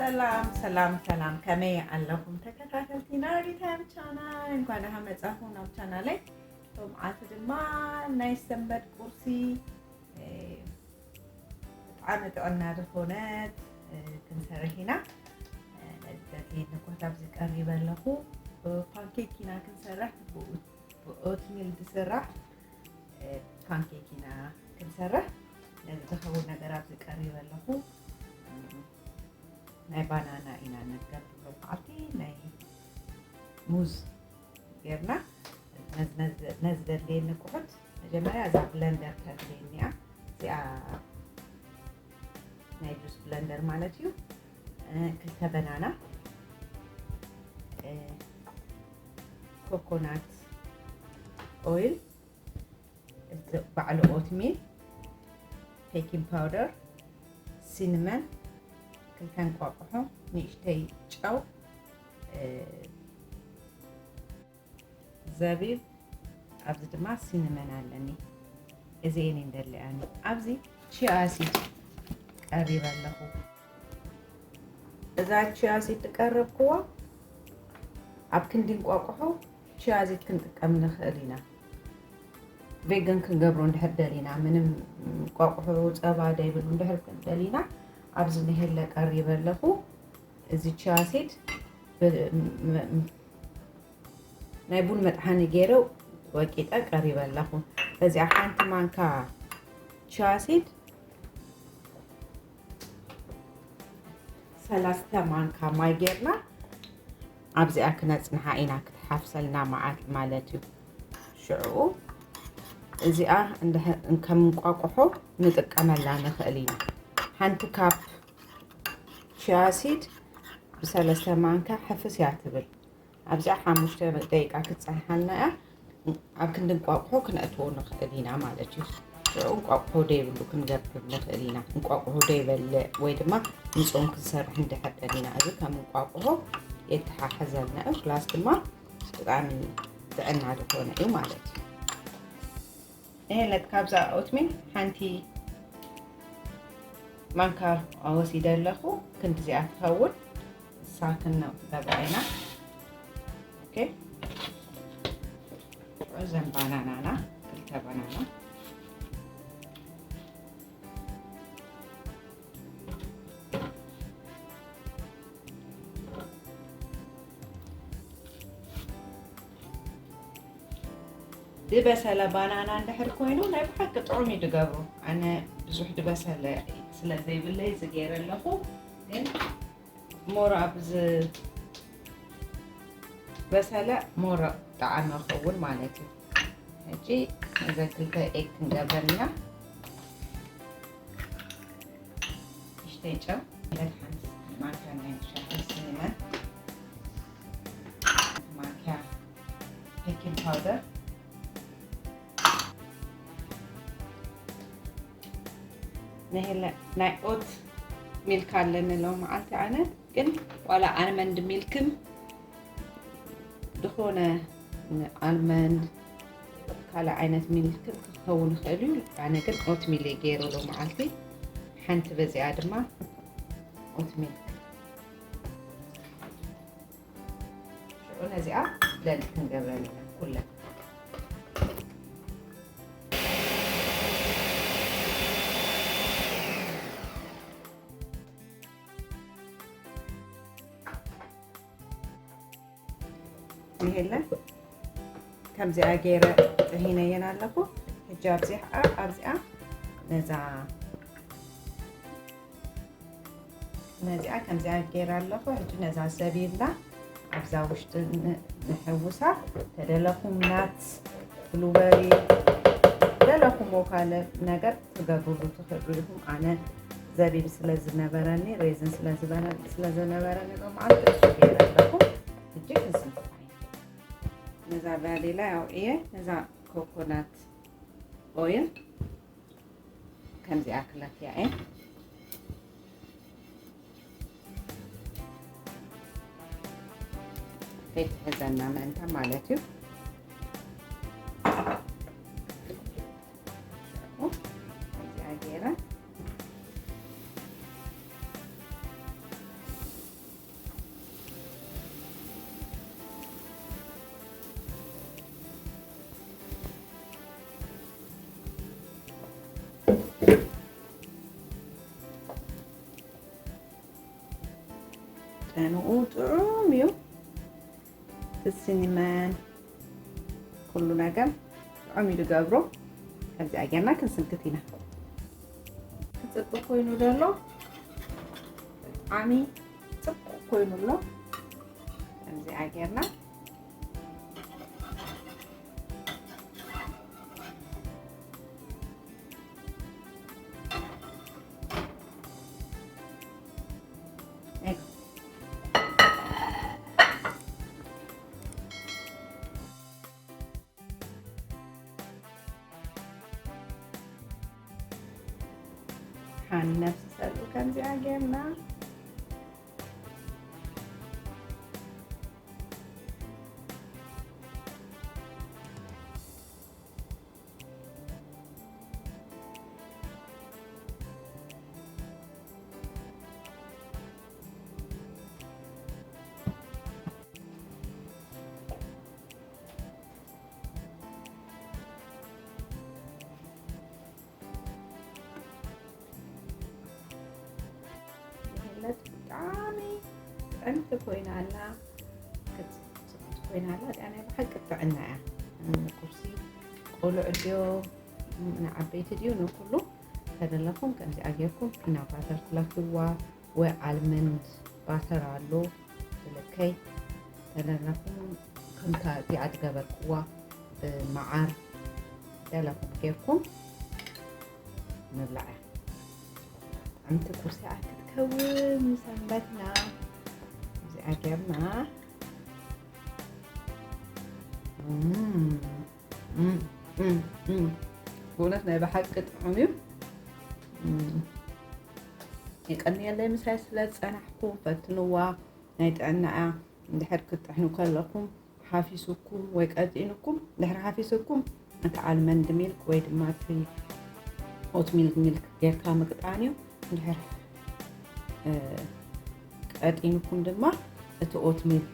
ሰላም ሰላም ሰላም፣ ከመይ ኣለኹም ተከታተልቲ ናሪታም ቻናል? እንኳን ደህና መጻኹም ናብ ቻናለይ። ሎምዓቲ ድማ ናይ ሰንበት ቁርሲ፣ እ፣ ብጣዕሚ ጥዕና ዝኾነት፣ እ፣ ክንሰርሕ ኢና። እ፣ ነዚ ዘድልየኒ ንኩሕት ኣብዚ ቀሪበ ኣለኹ። እ፣ ፓንኬክ ኢና ክንሰርሕ፣ ብኡ-፣ ብኦትሚል ዝስራሕ፣ እ፣ ፓንኬክ ኢና ክንሰርሕ። ነዚ ዝኸውን ነገር ኣብዚ ቀሪበ ኣለኹ። እ፣ ናይ ባናና ኢና ንገብር ሎምዓልቲ፣ ናይ ሙዝ ጌርና። ነዚ፣ ነዚ፣ ነዚ ዘድልየኒ ንኩሕት መጀመርያ እዛ ብለንደር ተድልየኒ እያ። እዚኣ ናይ ጁስ ብለንደር ማለት እዩ። እ፣ ክልተ በናና፣ እ፣ ኮኮናት ኦይል፣ እዚ ባዕሉ ኦትሚል፣ ቤኪንግ ፓውደር፣ ሲንመን፣ ክልተ እንቋቑሖ፣ ንእሽተይ ጨው፣ እ፣ ዘቢብ፣ ኣብዚ ድማ ሲንመን ኣለኒ። እዚኤን እየን ደሊያኒ። ኣብዚ ቺያ ሲድ ቀሪበ ኣለኹ። እዛ ቺያ ሲድ ዝቀረብክዋ ኣብ ክንዲ እንቋቑሖ ቺያ ሲድ ክንጥቀም ንኽእል ኢና። ቬገን ክንገብሮ እንድሕር ደሊና፣ ምንም እንቋቑሖ ጸባ ዘይብሉ እንድሕር ደሊና፣ ኣብዚ ንሄለ ቀሪበ ኣለኹ። እዚ ቺያ ሲድ ብ-፣ ም-፣ ም-፣ ናይ ቡን መጥሓኒ ገይረ ወቂጠ ቀሪበ ኣለኹ። በዚኣ ሓንቲ ማንካ ቺያ ሲድ፣ ሰለስተ ማንካ ማይ ጌርና ኣብዚኣ ክነጽንሓ ኢና፣ ክትሓፍሰልና መዓ-፣ ማለት እዩ። ሽዑ እዚኣ እንድሕ-፣ ከም እንቋቑሖ ንጥቀመላ ንኽእል ኢና። ሓንቲ ካፕ ቺያ ሲድ ብሰለስተ ማንካ ሕፍስ እያ ትብል። ኣብዚኣ ሓሙሽተ ደቂቃ ክትጸንሓልና እያ። ኣብ ክንዲ እንቋቑሖ ክነእትዎ ንኽእል ኢና ማለት እዩ። ሽዑ እንቋቑሖ ዘይብሉ ክንገብር ንኽእል ኢና። እንቋቑሖ ዘይበልዕ ወይ ድማ ንጾም ክንሰርሕ እንድሕር ደሊና፣ እዚ ከም እንቋቑሖ የተሓሕዘልና እዩ። ፕላስ ድማ ብጣዕሚ ጥዕና ዝኾነ እዩ ማለት እዩ። ንሄለት ካብዛ ኦትሚል ሓንቲ ማንካ ወሲደ ኣለኹ። ክንድዚኣ ትኸውን። እሳ ክንገብራ ኢና። ኦኬ። እዘን ባናናና፣ ክልተ ባናና። ዝበሰለ ባናና እንድሕር ኮይኑ ናይ ብሓቂ ጥዑም እዩ ዝገብሮ። ኣነ ብዙሕ ዝበሰለ ስለ ዘይብለይ ዝገይረ ኣለኹ፣ ግን ሞር ኣብ ዝበሰለ ሞር ጣዕመ ክኸውን ማለት እዩ። ሕጂ ነዘን ክልተ ኤግ ክንገብረን ኢና። ንእሽተይ ጨው፣ ሁለት ሓንቲ ማንካ ናይ ሻሂ ሲኒመን፣ ማንካ ቤኪንግ ፓውደር፣ ንሄለ ናይ ኦት ሚልክ ኣለኒ ሎምዓልቲ ኣነ፣ ግን ዋላ ኣልመንድ ሚልክን ዝኾነ ኣልመንድ ካልእ ዓይነት ሚልክን ክኸውን ይኽእል እዩ። ኣነ ግን ኦት ሚል እየ ገይረ ሎምዓልቲ። ሓንቲ በዚኣ ድማ ኦት ሚልክ። ሽዑ ነዚኣ ብለንድ ክንገብረን ኢና ኩለን። ይሄለ ከምዚኣ ገይረ ጥሒነየን ኣለኹ። ሕጂ ኣብዚኣ፣ ኣብዚኣ ነዛ ነዚኣ ከምዚኣ ገይረ ኣለኹ። ሕጂ ነዛ ዘቢብና ኣብዛ ውሽጢ ን-፣ ንሕውሳ። ተደለኹም ናት፣ ብሉበሪ፣ ደለኹም ወካለ ነገር ትገብሩሉ ትኽእሉ ኢኹም። ኣነ ዘቢብ ስለ ዝነበረኒ፣ ሬዝን ስለ ዝበረ-፣ ስለ ዝነበረኒ፣ ሎምዓንቲ እሱ ገይረ ኣለኹ። ሕጂ ክንስንፍፋ ኢና። ነዛ ቫኒላ ኣውዕየ፣ ነዛ ኮኮናት ኦይል ከምዚኣ ክለክያ እየ። ከይትሕዘና ምእንታ ማለት እዩ። ከምዚኣ ገይረ ንኡ ጥዑም እዩ። እቲ ሲኒመን ኩሉ ነገር ጥዑም እዩ ዝገብሮ። ከምዚኣ ጌርና ክንስንክት ኢና። ክፅብቅ ኮይኑ ዘሎ ብጣዕሚ ፅቡቅ ኮይኑ ኣሎ። ከምዚኣ ጌርና ሓን ነፍሲ ሰሉ ከምዚኣ ጌርና ይህለት ብጣዕሚ ጥዕምቲ ኮይና ኣላ። ክትፅብት ኮይና ኣላ። እዚኣ ናይ ብሓቂ ጥዕና እያ። ቁርሲ ቆልዑ ድዮ ንዓበይቲ ድዩ ንኩሉ ተደለኹም ከምዚኣ ጌርኩም ፒናት ባተር ትለኽይዋ ወይ ኣልመንድ ባተር ኣሎ ዝልከይ ተደለኹም ከምታ እዚኣ ዝገበርክዋ ብመዓር ደለኹም ጌርኩም ምብላዕ እያ። ሓንቲ ቁርሲ ክትከውን ሰንበትና እዚኣ ጌርና ብእውነት ናይ ብሓቂ ጥዑም እዩ። የቀንየለይ ምሳይ ስለ ዝፀናሕኩም ፈትንዋ። ናይ ጥዕና እያ። እንድሕር ክትጥሕኑ ከለኩም ሓፊሱኩም ወይ ቀጢንኩም ድሕሪ ሓፊሱኩም እቲ ኣልመንድ ሚልክ ወይ ድማ እቲ ኦት ሚልክ ሚልክ ጌርካ ምቅጣን እዩ። እንድሕር ቀጢንኩም ድማ እቲ ኦት ሚልክ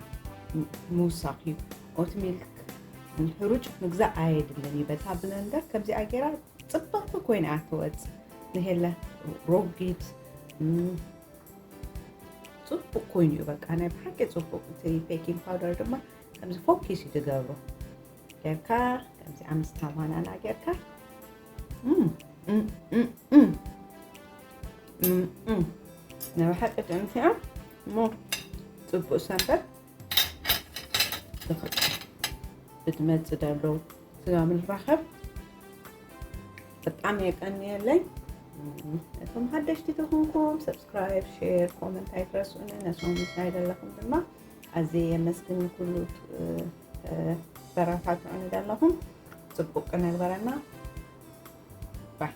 ምውሳኽ እዩ። ኦት ሚልክ ሕሩጭ ምግዛእ ኣየድልን እዩ። በታ ብለንደር ከምዚኣ ጌራ ፅብቕቲ ኮይና እያ ትወፅእ። ንሄለ ሮጊት ፅቡቅ ኮይኑ እዩ። በቃ ናይ ብሓቂ ፅቡቅ። እቲ ቤኪንግ ፓውደር ድማ ከምዚ ፎኪስ እዩ ትገብሮ ጌርካ ከምዚ ኣምስታ ባናና ጌርካ ናይ ብሓቂ ጥዕምቲ እያ። እሞ ፅቡቅ ሰንበት ብትመፅእ ዘሎ ስጋ ምንራኸብ። በጣም የቀንየለይ። እቶም ሓደሽቲ ተኾንኩም ሰብስክራይብ፣ ሼር፣ ኮመንት ኣይትረስኡኒ። ነሶም ምስ ናይ ዘለኹም ድማ ኣዝየ የመስግን። ንኩሉ በራታትዑኒ ዘለኹም ፅቡቅ ነግበረና ባይ